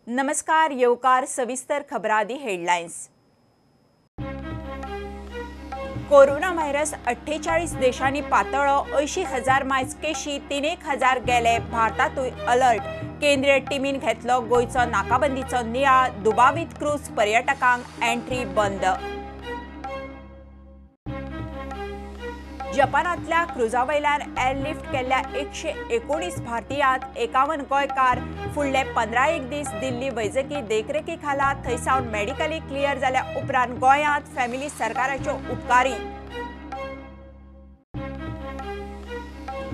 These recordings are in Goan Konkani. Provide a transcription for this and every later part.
नमस्कार, येवकार सविस्तर खबरादी हेडलायन्स। कोरोना व्हायरस 48 देशांनी पातळ्ळो, 80,000 मायज केशी, 3,000 गेले, भारतांतूय अलर्ट। केंद्रीय टिमीन घेतलो गोंयचो नाकाबंदीचो नियाळ, दुबावीत क्रूज पर्यटकांक एंट्री बंद। जपानांतल्या क्रुजावयल्यान एअरलिफ्ट केल्ल्या 119 भारतीयांत 51 गोंयकार। फुडले 15 दीस दिल्ली वैजकी देखरेखी खाला थंय सावन मेडिकली क्लियर जाल्या उपरांत गोंयांत फॅमिली सरकाराच्यो उपकारी।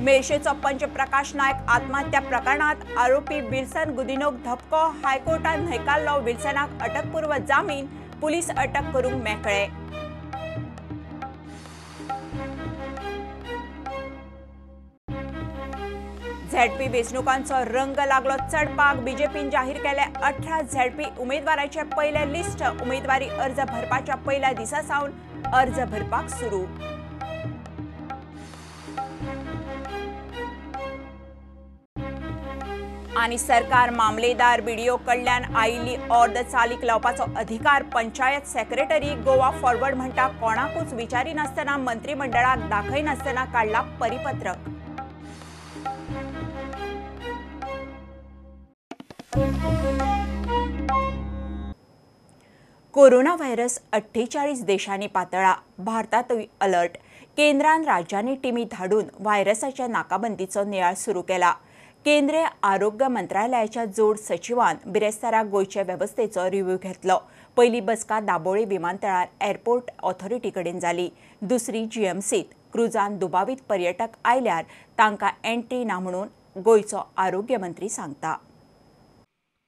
मेरशेचो पंच प्रकाश नायक आत्महत्या प्रकरणात आरोपी विल्सन गुदिनोक धपको, हायकोर्टान न्हयकारलो विल्सनाक अटकपूर्व जामीन, पुलीस अटक करूंक मेकळे। झेडपी वेंचणुकांचो रंग लागलो चडपाक, बीजेपीन जाहीर केले 18 झेडपी उमेदवारांचे पयले लिस्ट, उमेदवारी अर्ज भरपाच्या पयल्या दिसा सावन अर्ज भरपाक सुरू। आनी सरकार मामलेदार बीडीओ कडल्यान आयिल्ली ऑर्द चालीक लावपाचो अधिकार पंचायत सेक्रेटरी। गोवा फॉरवर्ड म्हणटा कोणाकूच विचारिनासतना मंत्रिमंडळाक दाखयनासतना काडला परिपत्रक। कोरोना व्हायरस 48 देशांनी पातळा, भारतांतूय अलर्ट। केंद्रान राज्यांनी टिमी धाडून व्हायरसाच्या नाकाबंदीचो नियाळ सुरू केला। केंद्रीय आरोग्य मंत्रालयाच्या जोड सचिवान बिरेस्तारा गोंयचे वेवस्थेचो रिव्ह्यू घेतलो। पयली बसका दाबोळी विमानतळार एअरपोर्ट ऑथॉरिटी कडेन जाली, दुसरी जीएमसीत। क्रुजान दुबावीत पर्यटक आयल्यार तांकां एंट्री ना म्हणून गोंयचो आरोग्य मंत्री सांगता।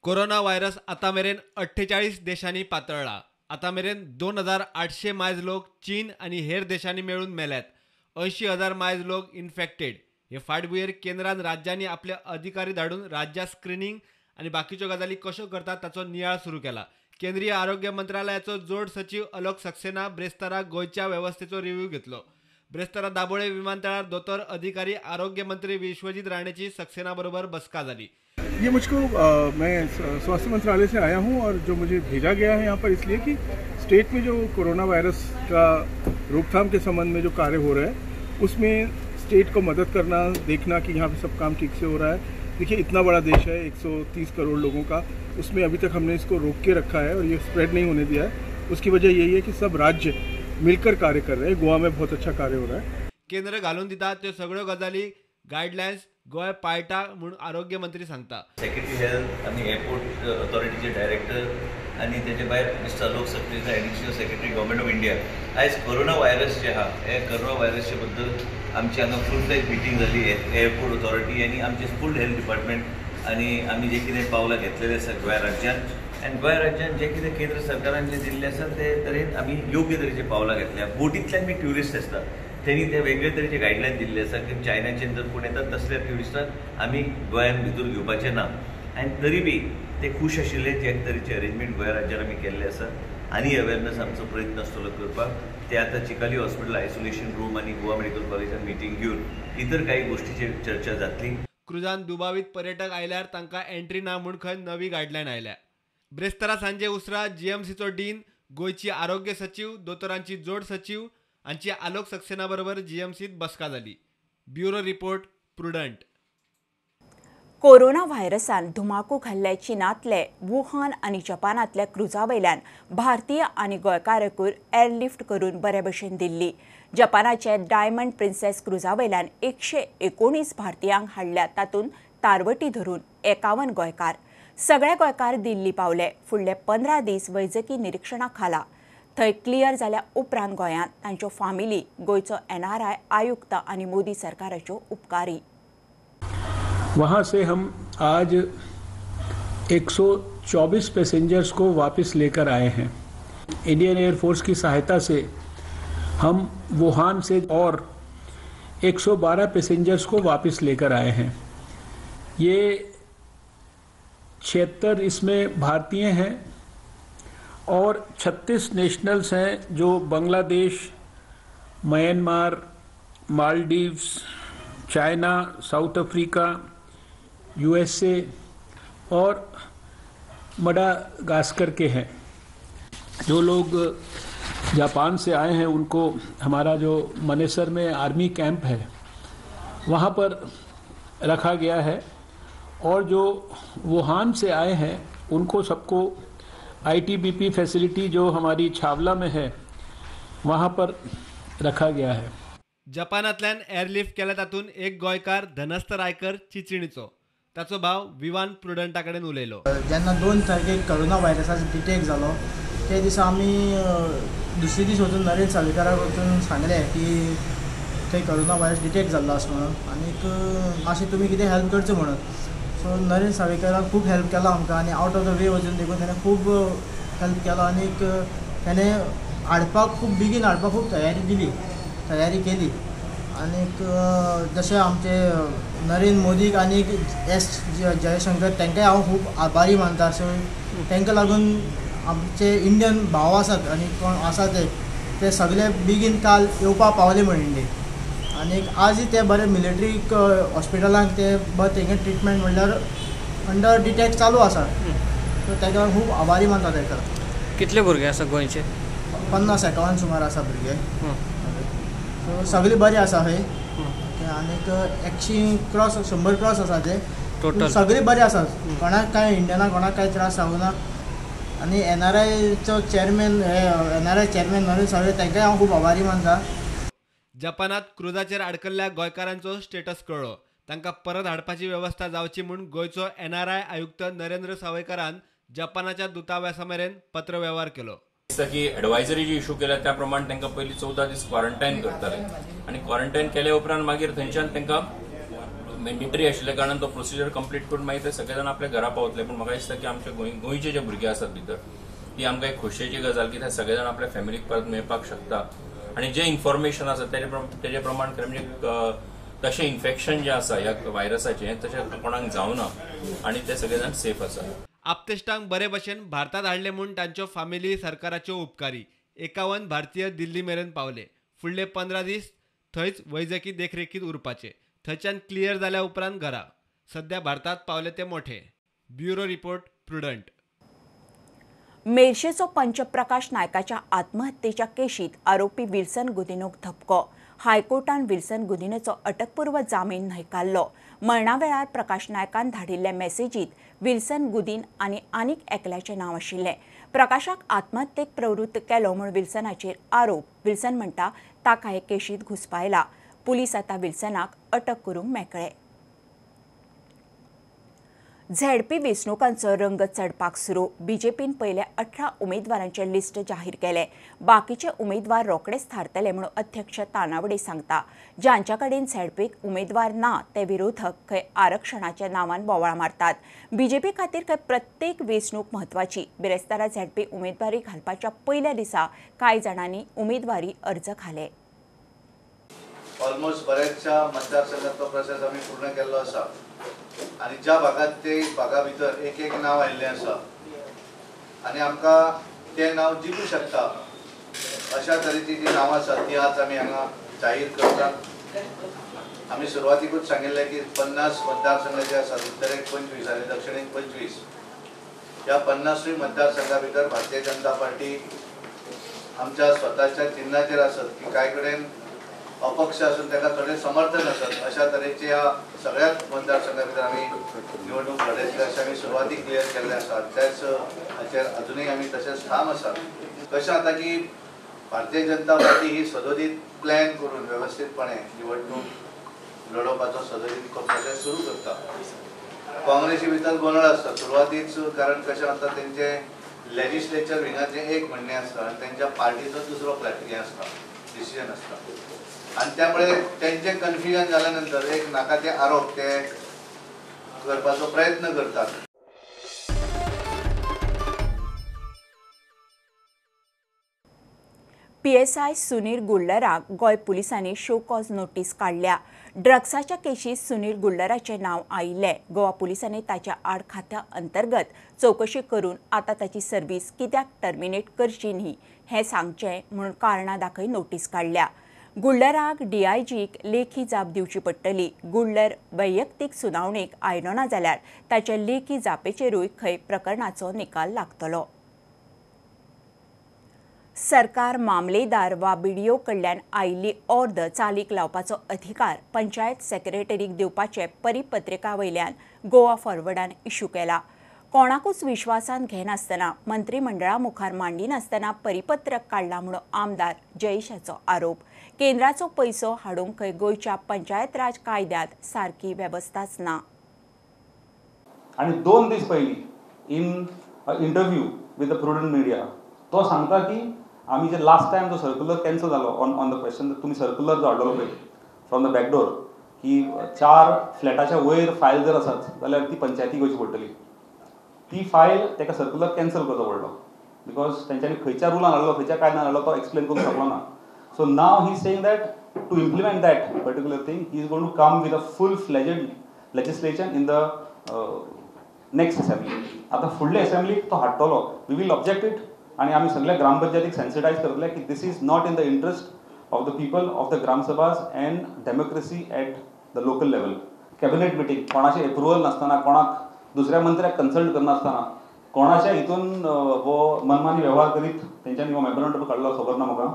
कोरोना व्हायरस आतां मेरेन 48 देशांनी पातळ्ळा। आतां मेरेन 2800 मायज लोक चीन आनी हेर देशांनी मेळून मेल्यात। 80,000 मायज लोक इन्फेक्टेड। हे फाटभुंयेर केंद्रान राज्यांनी आपले अधिकारी धाडून राज्यां स्क्रिनींग आनी बाकीच्यो गजाली कश्यो करतात ताचो नियाळ सुरू केला। केंद्रीय आरोग्य मंत्रालयाचो जोड सचीव अलोक सक्सेना ब्रेस्तारा गोंयच्या वेवस्थेचो रिव्ह्यू घेतलो। ब्रेस्तारा दाबोळे विमानतळार दोतोर अधिकारी आरोग्य मंत्री विश्वजीत राणेची सक्सेना बरोबर बसका जाली। ये मुझको मैं स्वास्थ्य मंत्रालय से आया हूँ और जो मुझे भेजा गया है यहाँ पर इसलिए कि स्टेट में जो कोरोना वायरस का रोकथाम के संबंध में जो कार्य हो रहा है उसमें स्टेट को मदद करना, देखना कि यहाँ पे सब काम ठीक से हो रहा है। देखिए इतना बड़ा देश है, 130 करोड़ लोगों का, उसमें अभी तक हमने इसको रोक के रखा है और ये स्प्रेड नहीं होने दिया है। उसकी वजह यही है कि सब राज्य मिलकर कार्य कर रहे हैं। गोवा में बहुत अच्छा कार्य हो रहा है। केंद्र घालून दिता त्यो सगळ्यो गजाली गायडलायन्स गोंय पाळटा म्हूण आरोग्य मंत्री सांगता। सेक्रेटरी हेल्थ आनी एअरपोर्ट ऑथॉरिटीचे डायरेक्टर आनी तेजे भायर mister Alok Saxena additional secretary government of India. आयज कोरोना व्हायरस जे आहा हे कोरोना व्हायरसचे बद्दल आमची हांगा फूल फ्लॅज मिटींग जाली एअरपोर्ट ऑथॉरिटी आनी आमचे फूल हेल्थ डिपार्टमेंट आनी आमी जे कितें पावलां घेतलेले आसा गोंय राज्यान आनी गोंय राज्यान जे कितें केंद्र सरकारान जे दिल्लें आसा ते तरेन आमी योग्य तरेचे पावलां घेतल्या। बोटींतल्यान बी ट्युरिस्ट आसता तेणी ते वेगळे तरेचे गायडलायन दिल्ले आसा की चायनाचेर जर कोण येतात तसल्या ट्युरिस्टांक आमी गोंयान भितर घेवपाचें ना। आनी तरी बी ते खूश आशिल्ले जे तरेचे अरेंजमेंट गोंय राज्यान आमी केल्ले आसा आनी अवेरनस आमचो प्रयत्न आसतलो करपाक। ते आतां चिकाली हॉस्पिटल आयसोलेशन रूम आनी गोवा मेडिकल कॉलेजान मिटींग घेवन इतर काही गोष्टीचेर चर्चा जातली। क्रुजान दुबावीत पर्यटक आयल्यार तांकां एंट्री ना म्हूण खंय नवी गायडलायन आयल्या। ब्रेस्तारा सांजे उसरा जीएमसीचो डीन, गोंयची आरोग्य सचीव, दोतोरांची जोड सचीव हांची आलोक सक्सेना बरोबर जीएमसीत बसका जाली। Bureau report, Prudent. Corona व्हायरसान धुमाकूळ घाल्ल्या चीनांतले वुहान आनी जपानांतल्या क्रुजावयल्यान भारतीय आनी गोंयकारांकूय एअरलिफ्ट करून बरे भशेन दिल्ली। जपानाचे डायमंड प्रिन्सेस क्रुजावयल्यान 119 भारतीयांक हाडल्या, तातूंत तारवटी धरून 51 गोंयकार। सगळे गोंयकार दिल्ली पावले। फुडले 15 दीस वैजकी निरिक्षणा खाला थंय क्लियर जाल्या उपरांत गोंयांत तांच्यो फामिली, गोंयचो एनआरआय आयुक्त आनी मोदी सरकाराच्यो उपकारी। वहाँ से हम आज 124 पैसेंजर्स को वापस लेकर आए हैं। इंडियन एयरफोर्स की सहायता से हम वुहान से और 112 पैसेंजर्स को वापस लेकर आए हैं। ये 76 इसमें भारतीय हैं और 36 नेशनल्स हैं जो Bangladesh, Myanmar, Maldives, China, South Africa, USA और मडागास्कर के हैं। जो लोग जापान से आए हैं उनको हमारा जो मनेसर में आर्मी कैंप है वहाँ पर रखा गया है और जो वुहान से आए हैं उनको सबको आईटीबीपी फैसिलिटी जो हमारी छावला में है वहाँ पर रखा गया है। जपानांतल्यान एअरलिफ्ट केल्या तातूंत एक गोंयकार धनस्थ रायकर चिंचणीचो, ताचो भाव विवान प्रुडंटा कडेन उलयलो। जेन्ना 2 तारखेक कोरोना व्हायरसाचो डिटेक्ट जालो ते दिसा आमी दुसरे दीस वचून नरेंद्र सावयकाराक वचून सांगलें की थंय कोरोना व्हायरस डिटेक्ट जाल्लो आसा म्हणून आनीक मातशें तुमी कितें हेल्प करचें म्हणून। सो नरेंद्र सावयकारान खूब हेल्प केलो आमकां आनी आवट ऑफ the वे वचून देखून तेणें खूब हेल्प केलो आनीक तेणें हाडपाक खूब बेगीन हाडपाक खूब तयारी दिली, तयारी केली। आनीक जशें आमचे नरेंद्र मोदीक आनी एस जयशंकर तांकांय हांव खूब आभारी मानता। सो तांकां लागून आमचे इंडियन भाव आसात आनी कोण आसा ते सगळे बेगीन काल येवपाक पावले म्हण इंडियेक। आनीक आजय ते बरे मिलिटरी हॉस्पिटलांत ते बरें तेंगे ट्रिटमेंट म्हणल्यार अंडर डिटेक्ट चालू आसा। सो ताका खूब आभारी मानता ताका। कितले भुरगे आसा गोंयचे? 50-51 सुमार आसा भुरगे। सो सगळीं बरीं आसा थंय आनीक 100 क्रॉस 100 क्रॉस आसा ते टोटल सगळीं बरीं आसा। कोणाक कांय इंडियना कोणाक कांय त्रास जावना। आनी एनआरआयचो chairman NRI chairman Narendra Sawaikar तांकांय हांव खूब आभारी मानता। जपानात क्रुजाचेर आडकल्ल्या गोंयकारांचो स्टेटस कळ्ळो। तांकां परत हाडपाची वेवस्था जावची म्हूण गोंयचो एनआरआय आयुक्त नरेंद्र सावयकारान जपानाच्या दूतावासा मेरेन पत्रवेव्हार केलो। दिसता की एडवायजरी जी इशू केल्या त्या प्रमाण तांकां पयलीं 14 दीस क्वॉरंटायन करताले आनी क्वॉरंटायन केल्या उपरांत मागीर थंयच्यान तांकां मॅन्डेटरी आशिल्ल्या कारणान तो प्रोसिजर कंप्लीट करून मागीर ते सगळे जाण आपल्या घरा पावतले। पूण म्हाका दिसता की आमच्या गोंयचे जे भुरगे आसात भितर ती आमकां एक खोशयेची गजाल की ते सगळे जाण आपल्या फॅमिलीक परत मेळपाक शकता आनी जे इन्फॉर्मेशन आसा तेजे प्रमाण म्हणजे तशें इन्फेक्शन जें आसा ह्या व्हायरसाचें तशें कोणाक जावना आनी ते सगळे जाण सेफ आसा। आपतेश्टांक बरे भशेन भारतात हाडले म्हूण तांच्यो फामिली सरकाराच्यो उपकारी। 51 भारतीय दिल्ली मेरेन पावले। फुडले 15 दीस थंयच वैजकी देखरेखीत उरपाचे, थंयच्यान क्लियर जाल्या उपरांत घरा। सध्या भारतात पावले ते मोठे। Bureau report, Prudent. मेरशेचो पंचप्रकाश नायकाच्या आत्महत्येच्या केशीत आरोपी विल्सन गुदिनोक धपको। हायकोर्टान विल्सन गुदिनोचो अटकपूर्व जामीन न्हयकारलो। मरणा वेळार प्रकाश नायकान धाडिल्ल्या मॅसेजीत विल्सन गुदीन आनी आनीक एकल्याचें नांव आशिल्लें। प्रकाशाक आत्महत्येक प्रवृत्त केलो म्हूण विल्सनाचेर आरोप। विल्सन म्हणटा ताका हे केशीत घुसपायला। पुलीस आतां विल्सनाक अटक करूंक मेकळे। झेडपी वेंचणुकांचो रंग चडपाक सुरू। बीजेपीन पयल्या 18 उमेदवारांचे लिस्ट जाहीर केले। बाकीचे उमेदवार रोखडेच थारतले म्हणून अध्यक्ष तानावडे सांगता। ज्यांच्या कडेन झेडपीक उमेदवार ना ते विरोधक खंय आरक्षणाच्या नांवान बोवाळ मारतात। बीजेपी खातीर खंय प्रत्येक वेंचणूक म्हत्वाची। बिरेस्तारा झेडपी उमेदवारी घालपाच्या पयल्या दिसा कांय जाणांनी उमेदवारी अर्ज घाले। ऑलमोस्ट बऱ्याचशा मतदारसंघातलो प्रोसेस आमी पूर्ण केल्लो आसा आनी ज्या भागात ते भागा भितर एक एक नांव आयिल्लें आसा आनी आमकां तें नांव जिखूं शकता अशा तरेची जी नांवां आसा ती आज आमी हांगा जाहीर करतात। आमी सुरवातीकूच सांगिल्लें की 50 मतदारसंघ जे आसात उत्तरेक 25 आनी दक्षिणेक 25 ह्या 50 मतदारसंघा भितर भारतीय जनता पार्टी आमच्या स्वताच्या चिन्हाचेर आसत की कांय कडेन अपक्ष असून ताका थोडें समर्थन आसत अशा तरेचे ह्या सगळ्याच मतदारसंघा भितर आमी निवडणूक लढयतले अशें आमी सुरवातीक क्लियर केल्लें आसा। त्याच हाचेर अजुनूय आमी तशेंच ठाम आसात। कशें जाता की भारतीय जनता पार्टी ही सदोदीत प्लॅन करून वेवस्थीतपणे निवडणूक लढोवपाचो सदोदीत प्रोसेस सुरू करता। काँग्रेसी भितर गोंदळ आसता सुरवातीच, कारण कशें जाता तेंचें लेजिस्लेचर विंगाचें एक म्हणणें आसता आनी तेंच्या पार्टीचो दुसरो हें आसता, डिसिजन आसता आनी त्यामुळे तेंचें कन्फ्युजन जाल्या नंतर एक नाका ते आरोप ते करपाचो प्रयत्न करतात। पीएसआय सुनील गुल्लराक गोंय पुलिसांनी शो कॉज नोटीस काडल्या। ड्रग्साच्या केशीत सुनील गुल्लराचें नांव आयिल्लें। गोवा पुलिसांनी ताच्या आड खात्या अंतर्गत चवकशी करून आतां ताची सर्वीस कित्याक टर्मिनेट करची न्ही हें सांगचें म्हणून कारणां दाखय नोटीस काडल्या। गुल्लराक डीआयजीक लेखी जाप दिवची पडटली. गुल्लर वैयक्तीक सुनावणेक आयलो ना जाल्यार ताचे लेखी जापेचेरूय खंय प्रकरणाचो निकाल लागतलो. सरकार मामलेदार वा बीडीओ कडल्यान आयिल्ली ऑर्द चालीक लावपाचो अधिकार पंचायत सेक्रेटरीक दिवपाचे परिपत्रका वयल्यान गोवा फॉरवर्डान इश्यू केला. कोणाकूच विश्वासांत घेनासतना मंत्रिमंडळा मुखार मांडिनासतना परिपत्रक काडला म्हणून आमदार जयेशाचो आरोप. केंद्राचो पैसो हाडूंक खंय गोंयच्या पंचायत राज कायद्यांत सारकी वेवस्थाच ना. आनी 2 दीस पयलीं in interview with the Prudent media तो सांगता की आमी जे लास्ट टायम जो सर्क्युलर कॅन्सल जालो ऑन the question, तुमी सर्क्युलर जो हाडलेलो पळय फ्रॉम the backdoor की 4 फ्लॅटाच्या वयर फायल जर आसत जाल्यार ती पंचायतीक वयची पडटली, ती फायल ताका सर्क्युलर कॅन्सल करचो पडलो because तेंच्यांनी खंयच्या रुलान हाडलो खंयच्या कायद्यान हाडलो तो एक्सप्लेन करूंक शकलो ना. So now he saying that to implement that particular thing he is going to come with a full fledged legislation in the next assembly. आतां फुडले असेंब्लीक तो हाडटलो, we will object it आनी आमी सगळ्या ग्रामपंचायतीक सेन्सिटायज करतले की this is not in the interest of the people of the gram sabhas and democracy at the local level. Cabinet meeting कोणाचें एप्रुवल नासतना, कोणाक दुसऱ्या मंत्र्याक कन्सल्ट करनासतना, कोणाच्या हितून हो मनमानी वेव्हार करीत तेंच्यांनी हो मेमोरंडम काडलो खबर ना म्हाका.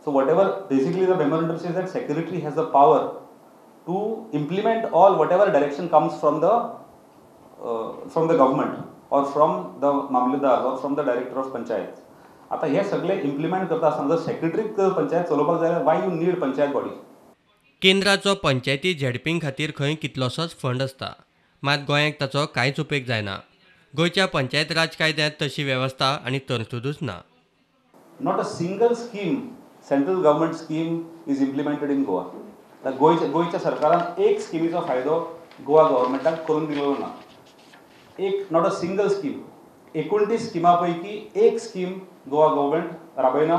So whatever basically the memorandum says that secretary has the power to implement all whatever direction comes from the government or from the mamlatdar or from the director of panchayat. आता हे सगळे इम्प्लिमेंट करता आसतना जर सेक्रेटरीक पंचायत चलोवपाक जाय why you need panchayat body. केंद्राचो पंचायती झेडपीं खातीर खंय कितलोसोच फंड आसता, मात गोंयाक ताचो कांयच उपेग जायना. गोंयच्या पंचायत राज कायद्यांत तशी वेवस्था आनी तरतुदूच ना. Not a single scheme, central government scheme is implemented in Goa. गोंयच्या सरकारान एक स्किमीचो फायदो गोवा गव्हर्मेंटाक करून दिलेलो ना. एक not a single scheme. 29 स्किमा पैकी एक स्कीम गोवा गव्हर्मेंट राबयना.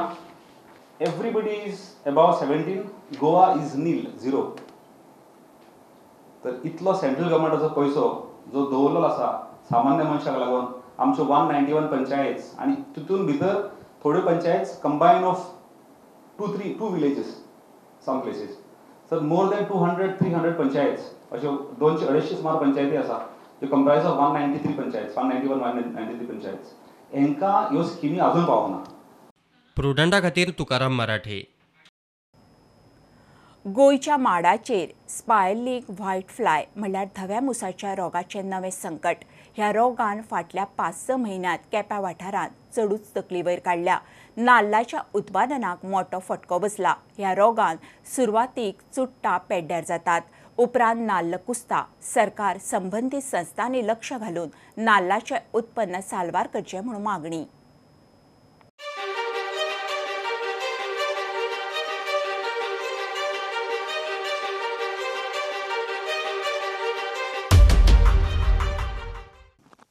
Everybody is above 17, Goa is nil, 0. तर इतलो सेंट्रल गव्हर्मेंटाचो पयसो जो दवरलेलो आसा सामान्य मनशाक लागून आमच्यो 191 पंचायत आनी तितून भितर थोड्यो panchayat combine of 2-3 villages some places. Sir more than 200-300 panchayat अश्यो 200-250 सुमार पंचायती आसा ज्यो कंप्रायज ऑफ 193 पंचायत, 191 193 पंचायत हेंकां ह्यो स्किमी अजून पावना. प्रुडंटा खातीर तुकाराम मराठे. गोंयच्या माडाचेर स्पायरलिंग व्हायट फ्लाय म्हणल्यार धव्या मुसाच्या रोगाचें नवें संकट. ह्या रोगान फाटल्या 5-6 म्हयन्यांत केप्यां वाठारांत चडूच तकली वयर काडल्या. नाल्लाच्या उत्पादनाक मोटो फटको बसला. ह्या रोगान सुरवातीक चुट्टां पेड्ड्यार जातात, उपरांत नाल्ल कुसता. सरकार संबंदीत संस्थांनी लक्ष घालून नाल्लाचें उत्पन्न साल्वार करचें म्हूण मागणी.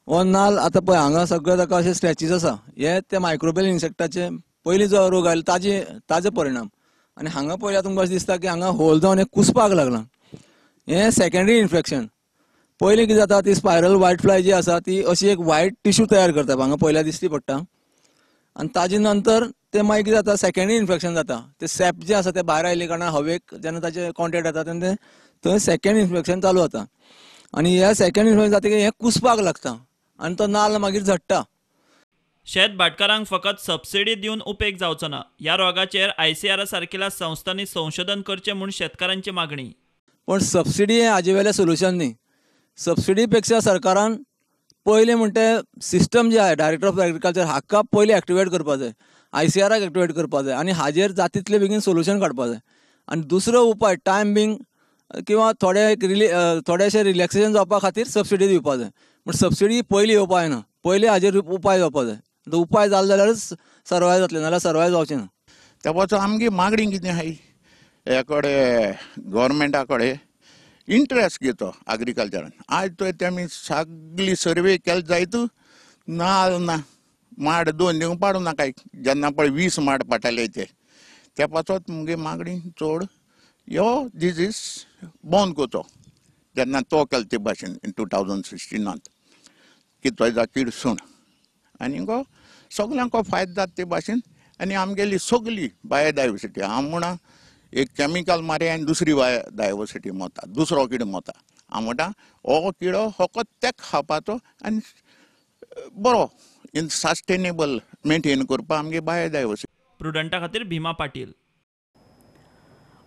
हो नाल्ल आतां पळय हांगा सगळे ताका अशे स्क्रॅचीस आसा, हे ते मायक्रोबियल इन्सेक्टाचे पयलीं जो रोग आयलो ताजे परिणाम. आनी हांगा पळयल्यार तुमकां अशें दिसता की हांगा होल जावन हें कुसपाक लागलां. हें सेकेंडरी इन्फेक्शन. पयलीं कितें जाता, ती स्पायरल व्हायट फ्लाय जी आसा ती अशी एक व्हायट टिश्यू तयार करता, हांगा पळयल्यार दिश्टी पडटा. आनी ताजे नंतर ते मागीर कितें जाता, सेकेंडरी इन्फेक्शन जाता. ते सॅप जें आसा तें भायर आयिल्ले कारणान हवेक जेन्ना ताचे कॉन्टेक्ट जाता तेन्ना थंय सेकेंड इन्फेक्शन चालू जाता. आनी ह्या सेकेंड इन्फेक्शन जातकीर हें कुसपाक लागता आनी तो नाल्ल मागीर झडटा. शेत भाटकारांक फकत सबसिडी दिवन उपेग जावचो ना. ह्या रोगाचेर आयसीआर सारकिल्या संस्थांनी संशोधन करचें म्हूण शेतकारांची मागणी. पण सबसिडी हें हाजे वेलें सोल्युशन न्ही. सबसिडी पेक्षा सरकारान पयलें म्हणटा सिस्टम जे आहा डायरेक्टर ऑफ एग्रीकल्चर हाका पयलीं एक्टिवेट करपा जाय, आयसीआराक एक्टिवेट करपा जाय आनी हाजेर जाता तितले बेगीन सोल्युशन काडपा जाय. आनी दुसरो उपाय टायम बींग किंवा थोडे थोडेशे रिलॅक्सेशन जावपा खातीर सबसिडी दिवपा जाय. पूण सबसिडी पयलीं येवपा जायना, पयलीं हाजेर उपाय जावपा जाय. उपाय जालो जाल्यारच सर्वायव जातलें, नाजाल्यार सर्वायव जावचें ना. त्या पासून आमगे मागणी कितें आहाय हे कडेन गव्हर्मेंटा कडेन इंट्रस्ट घेतो एग्रीकल्चरान. आयज तो तेमी सगळी सर्वे केले जायत नाल ना माड 2 दिवंक पाडूं नाकाय, जेन्ना पळय 20 माड पाटाले ते त्या पासत मुगे मागणी चड ह्यो डिजीज बंद करचो. जेन्ना तो केलो ते भाशेन इन 2016 की तो किडसून आनी गो सगल्यांक फायदो जाता ते भाशेन. आनी आमगेली सगली बायोडायवर्सिटी हांव म्हणा एक कॅमिकल मारे आनी दुसरी बायोडायवर्सिटी मरता, दुसरो किडो मरता. हांव म्हणटा हो किडो फकत तेक खावपाचो आनी बरो इन सस्टेनेबल मेंटेन करपाक आमगे बायोडायवर्सिटी. प्रुडंटा खातीर भीमा पाटील.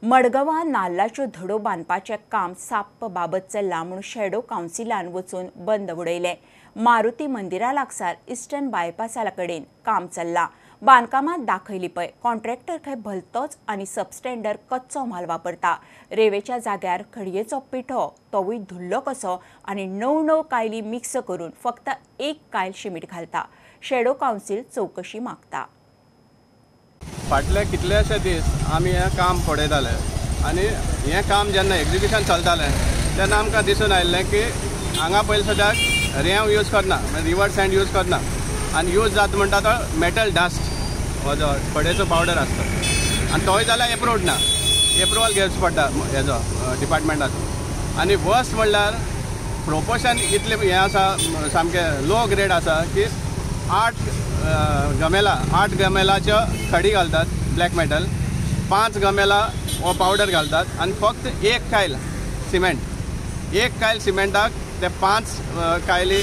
मडगांवां नाल्लाच्यो धडो बांदपाचें काम साप्प बाबत चल्लां म्हूण शॅडो कावन्सिलान वचून बंद उडयलें. मारुती मंदिरा लागसार इस्टर्न बायपासा कडेन काम चल्लां. बांदकामांत दाखयली पळय कॉन्ट्रॅक्टर खंय भलतोच आनी सबस्टँडर्ड कच्चो म्हाल वापरता. रेवेच्या जाग्यार खडयेचो पिठो तोवूय धुल्लो कसो आनी 9-9 कायली मिक्स करून फक्त 1 कायल शिमीट घालता. शॅडो कावन्सिल चवकशी मागता. फाटले कितलेशे दीस आमी हें काम पळयताले आनी हें काम जेन्ना एक्जिक्युशन चलतालें तेन्ना आमकां दिसून आयिल्लें की हांगा पयलीं सद्याक रेंव यूज करना, रिवर सँड यूज करना आनी यूज जाता म्हणटा तो मेटल डस्ट हो जो खडेचो पावडर आसता आनी तोय जाल्यार एप्रूव्ड ना, एप्रुवल घेवचो पडटा हेजो डिपार्टमेंटाचो. आनी वर्स्ट म्हणल्यार प्रोपोर्शन इतलें हें आसा, सामकें लो ग्रेड आसा की 8 गमेला 8 गमेलाच्यो खडी घालतात ब्लॅक मेटल, 5 गमेला हो पावडर घालतात आनी फक्त 1 कायल सिमेंट, 1 कायल सिमेंटाक ते 5 कायली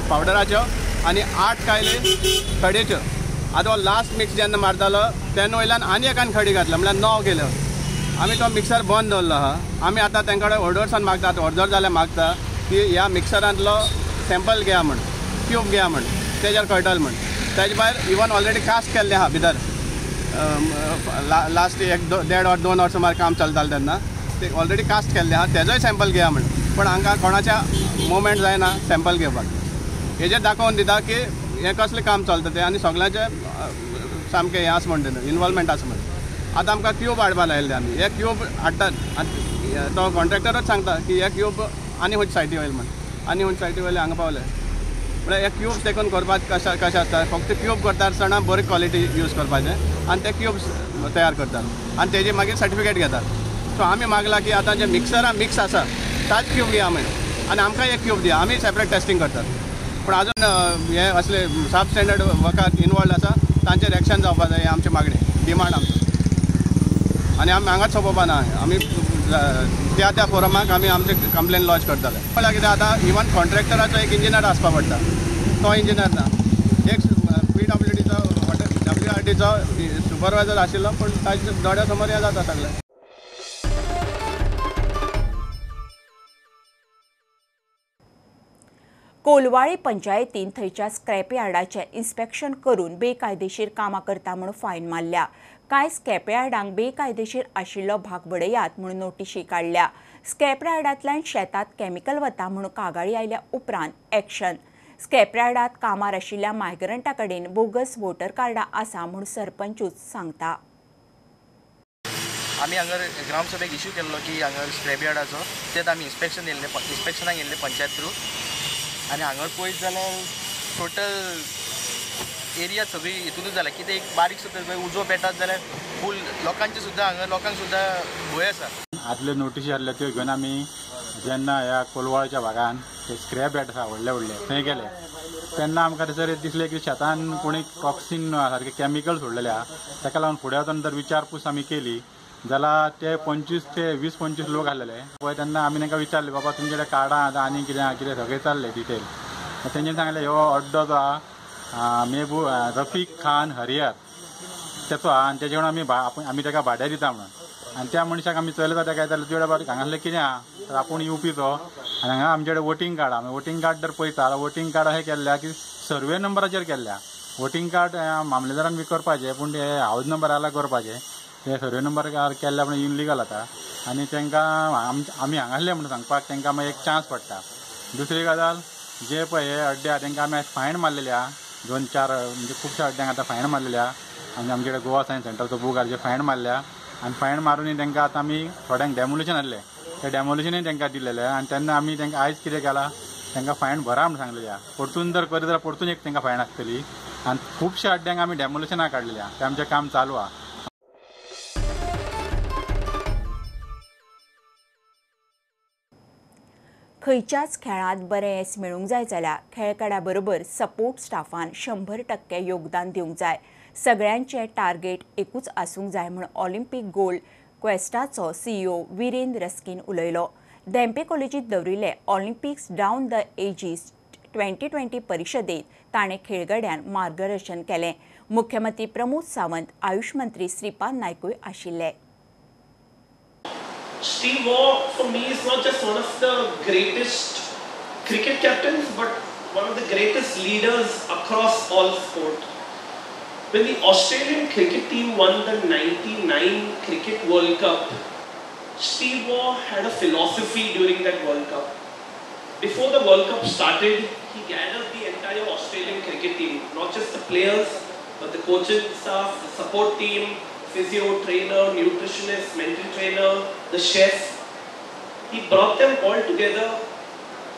पावडराच्यो आनी 8 कायली खडयेच्यो. आतां हो लास्ट मिक्स जेन्ना मारतालो तेन्ना वयल्यान आनी एकान खडी घातल्या, म्हणल्यार 9 केल्यो. आमी तो मिक्सर बंद दवरलो आहा. आमी आतां तेंचे कडेन ऑर्डर्सान मागतात, ऑर्डर जाल्यार मागता की ह्या मिक्सरांतलो सॅम्पल घेया म्हण, क्यूब घेया म्हण, तेजेर कळटलें म्हण. तेजे भायर इवन ऑलरेडी कास्ट केल्लें आहा भितर, लास्ट 1-1.5 वर 2 वर सुमार काम चलतालें तेन्ना ते ऑलरेडी कास्ट केल्लें आहा, तेजोय सॅम्पल घेया म्हण. पूण हांकां कोणाच्या मुवमेंट जायना सॅम्पल घेवपाक. हेजेर दाखोवन दिता की हें कसलें काम चलता तें आनी सगळ्यांचें सामकें हें आसा म्हणटा न्हू, इनवॉल्वमेंट आसा म्हण. आतां आमकां क्यूब हाडपा लायिल्ले आमी, हे क्यूब हाडटात आनी तो कॉन्ट्रॅक्टरूच सांगता की हे क्यूब आनी खंयचे सायटी वयले म्हण, आनी खंयचे सायटी वयले हांगा पावले. म्हळ्यार हे क्यूब्स देखून करपाक कशें आसता, फक्त क्यूब करता आसतना बरी क्वॉलिटी यूज करपाचें आनी ते क्यूब्स तयार करतात आनी तेजी मागीर सर्टिफिकेट घेतात. सो आमी मागलां की आतां जे मिक्सरां मिक्स आसा ताच क्यूब घेया आमी आनी आमकां एक क्यूब दिया, आमी सेपरेट टेस्टींग करतात. पूण आजून हे असले सब स्टँडर्ड वर्कार इनवॉल्ड आसा तांचेर एक्शन जावपा जाय, हें आमची मागणी, डिमांड आमचो. आनी आमी हांगाच सोंपोवपा ना, आमी त्या त्या फोरमाक आमी आमचे कंप्लेन लॉन्च करताले. म्हळ्यार कितें आतां इवन कॉन्ट्रॅक्टराचो एक इंजिनियर आसपा पडटा, तो इंजिनियर ना, एक PWDचो WRDचो सुपरवायजर आशिल्लो पूण ताच्या दोळ्या समोर हें जाता सगळें. कोलवाळे पंचायतीन थंयच्या स्क्रॅप यार्डाचें इन्स्पेक्शन करून बेकायदेशीर कामां करता म्हूण फायन मारल्या. कांय स्क्रॅप यार्डांक बेकायदेशीर आशिल्लो भाग बडयात म्हूण नोटिशी काडल्या. स्क्रॅप यार्डांतल्यान शेतांत केमिकल वता म्हूण कागाळी आयल्या उपरांत एक्शन. स्क्रॅप यार्डांत कामार आशिल्ल्या मायग्रंटा कडेन बोगस वोटर कार्डां आसा म्हूण सरपंचूच सांगता. आमी हांगा ग्रामसभेक इश्यू केल्लो की हांगा स्क्रॅप यार्डाचो, तेच आमी इन्स्पेक्शन येयल्ले, इन्स्पेक्शनाक येयल्ले पंचायत थ्रू. आनी हांगा पळयत जाल्यार टोटल एरिया सगळी हितूनच जाल्या, कितें एक बारीक सुद्दां उजो पेटात जाल्यार फूल लोकांचे सुद्दां हांगा लोकांक सुद्दां भंय आसा. आदल्यो नोटिशी आसल्यो त्यो घेवन आमी जेन्ना ह्या कोलवाळच्या भागान ते स्क्रॅप यार्ड आसा व्हडले व्हडले थंय गेले तेन्ना आमकां थंयसर दिसलें की शेतान कोणी टॉक्सिन सारके केमिकल सोडलेले आहा. ताका लागून फुडें वचून जर विचारपूस आमी केली जाल्यार ते 25 ते 20-25 लोक आसलेले पळय. तेन्ना आमी तांकां विचारले, बाबा तुमचे कडेन कार्डां आतां आनी कितें कितें सगळें चाललें डिटेल. तेंच्यांनी सांगलें ह्यो अड्डो जो आहा मेहबूब रफीक खान हरियर तेचो आहा आनी तेजे कडेन आमी ताका भाड्या दिता म्हणून. आनी त्या मनशाक आमी चलयता ताका विचारलें तुजे कडेन हांगासरलें कितें आहा, तर आपूण युपीचो आनी हांगा आमचे कडेन वोटींग कार्ड आहा. वोटींग कार्ड जर पळयता जाल्यार वोटींग कार्ड अशें केल्लें की सर्वे नंबराचेर केल्लें. वोटींग कार्ड मामलेदारान बी करपाचें पूण ते हावज नंबराला करपाचें, ते सर्वे नंबर केल्ल्या पूण इनलिगल आतां आनी तांकां आमी हांगासरले म्हणून सांगपाक तांकां मागीर एक चान्स पडटा. दुसरी गजाल जे पळय हे अड्डे आहा तांकां आमी फायन मारलेले आहा, 2-4 म्हणजे खुबश्या अड्ड्यांक आतां फायन मारलेले आहा. आनी आमचे कडेन गोवा सायन्स सेंटरचो बूक आहा, जे फायन मारल्या आनी फायन मारून तांकां आतां आमी थोड्यांक डेमोलिशन आहले, ते डेमोलिशनूय तांकां दिलेलें. आनी तेन्ना आमी तांकां आयज कितें केलां, तांकां फायन भरा म्हूण सांगलेलें आहा. परतून जर करीत जाल्यार परतून एक तांकां फायन आसतली. आनी खुबश्या अड्ड्यांक आमी डेमोलिशनां काडलेलीं आहा, तें आमचें काम चालू आहा. खंयच्याच खेळांत बरें येस मेळूंक जाय जाल्यार खेळगड्या बरोबर सपोर्ट स्टाफान 100% योगदान दिवंक जाय. सगळ्यांचें टार्गेट एकूच आसूंक जाय म्हूण ऑलिम्पीक गोल्ड क्वेस्टाचो सीईओ वीरेंद्र रस्किन उलयलो. धेंपे कॉलेजीत दवरिल्ले ऑलिम्पिक्स डावन the edges 2020 परिशदेत ताणें खेळगड्यांक मार्गदर्शन केलें. मुख्यमंत्री प्रमोद सावंत, आयुष मंत्री श्रीपाद नायकूय आशिल्ले. Steve Waugh for me is not just one of the greatest cricket captains, but one of the greatest leaders across all sport. When the Australian cricket team won the 99 Cricket World Cup, Steve Waugh had a philosophy during that World Cup. Before the World Cup started, he gathered the entire Australian cricket team, not just the players, but the coaching staff, the support team, physio trainer, nutritionist, mental trainer, the chef. He brought them all together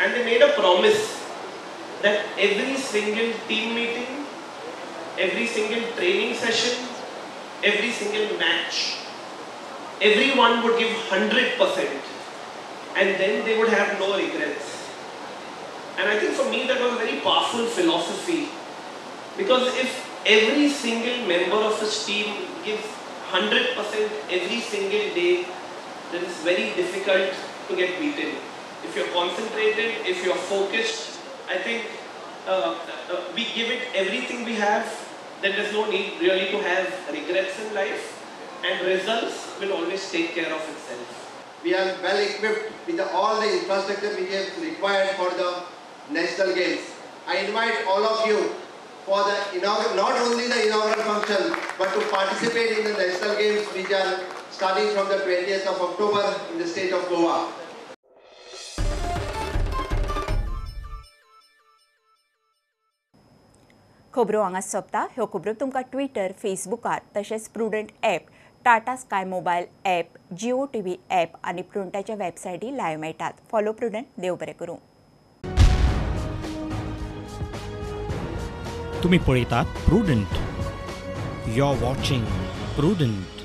and they made a promise that every single team meeting, every single training session, every single match, everyone would give 100% and then they would have no regrets. And I think for me that was a very powerful philosophy, because if every single member of his team gives 100% every single day, then it's very difficult to get beaten. If you're concentrated, if you're focused, I think we give it everything we have, then there's no need really to have regrets in life, and results will always take care of itself. We are well equipped with all the infrastructure which is required for the national games. I invite all of you for the not only the inaugural function, but to participate in the national games which are starting from the 20th of October in the state of Goa. खबरो हांगा सोंपता. ह्यो खबरो तुमकां ट्विटर, फेसबुकार तशेंच Prudent app, Tata Sky mobile app, Jio TV app आनी प्रुडंटाच्या वेबसायटी लायव्ह मेळटात. Follow prudent. देव बरें करूं. तुम्ही पळयतात Prudent. You are watching Prudent.